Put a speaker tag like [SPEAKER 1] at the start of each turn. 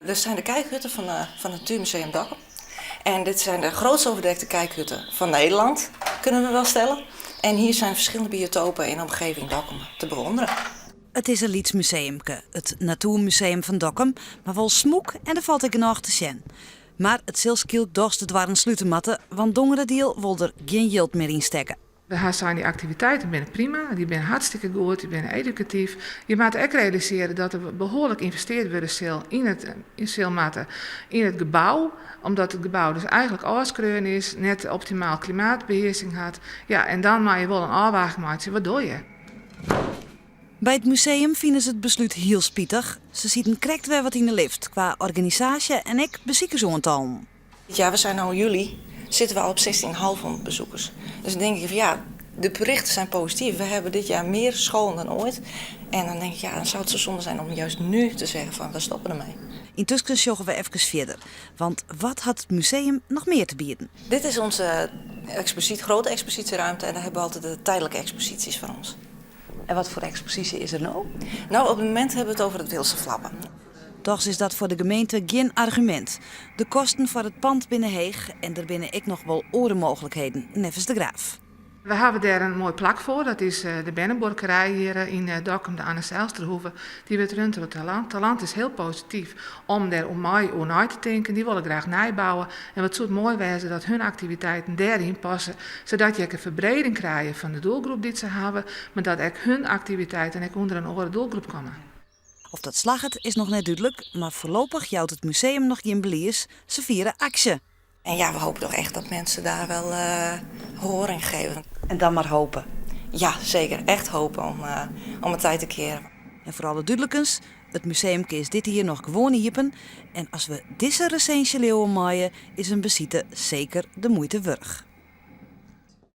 [SPEAKER 1] Dit zijn de kijkhutten van het Natuurmuseum Dokkum. En dit zijn de grootste overdekte kijkhutten van Nederland, kunnen we wel stellen. En hier zijn verschillende biotopen in de omgeving Dokkum te bewonderen.
[SPEAKER 2] It is in lyts museumke, it Natoermuseum fan Dokkum, mar wol smûk en der falt ek genôch te sjen. Mar it sil skielk dochs de doarren slute moatte, want Dongeradiel wol der gjin jild mear yn stekke.
[SPEAKER 3] We ha sein, dy aktiviteiten binne prima, dy binne hartstikke goed, dy binne edukatyf. Je moatte ek realisearje dat der behoarlik ynvesteard wurde sil yn it, sil moatte yn it gebou, omdat it gebou dus eigentlik ôfskreaun is, net optimaal klimaatbehearsing hat. Ja, en dan moatte je wol in ôfwaging meitsje, wat dogge je?
[SPEAKER 2] By it museum fine se it beslút hiel spitich. Se sieten krekt wer wat yn de lift kwa organisaasje en ek besikersoantallen.
[SPEAKER 1] Ja, we zijn nu in juli, zitten we al op 16.500 bezoekers. Dus dan denk ik van ja, de berichten zijn positief. We hebben dit jaar meer scholen dan ooit. En dan denk ik, ja, dan zou het zo zonde zijn om juist nu te zeggen van we stoppen ermee.
[SPEAKER 2] Yntusken sjogge we efkes fierder, want wat hat it museum noch mear te bieden?
[SPEAKER 1] Dit is onze expositie, grote expositieruimte en daar hebben we altijd de tijdelijke exposities van ons.
[SPEAKER 2] En wat foar eksposysje is der no?
[SPEAKER 1] Nou, op het moment hebben we het over het Wilse Flappen.
[SPEAKER 2] Dochs is dat foar de gemeente gjin argumint. De kosten foar it pand binne heech en der binne ek noch wol oare mooglikheden, neffens De Graaf.
[SPEAKER 3] We hawwe dêr in moai plak foar, dat is de bernebuorkerij hjir yn Dokkum, de Anne Zijlsterhoeve. Dy wurdt rund troch Talant. Talant is hiel posityf om dêr oer mei oer nei te tinken. Dy wolle graach nijbouwe en wat soe it moai wêze dat hun aktiviteiten dêryn passe, sadat je ek in ferbreding krije fan de doelgroep dy't se hawwe, mar dat ek hun aktiviteiten ek ûnder in oare doelgroep komme.
[SPEAKER 2] Oft dat slagget is noch net dúdlik, mar foarlopich jout it museum noch gjin belies, se fiere aksje.
[SPEAKER 1] En ja, we hopen toch echt dat mensen daar wel gehoor in geven.
[SPEAKER 2] En dan mar hope.
[SPEAKER 1] Ja, zeker. Echt hopen om het tij te kearen.
[SPEAKER 2] En foar alle dúdlikens, it museumke is dit jier noch gewoan iepen en as we dizze resinsje leauwe meie, is in besite seker de muoite wurdich.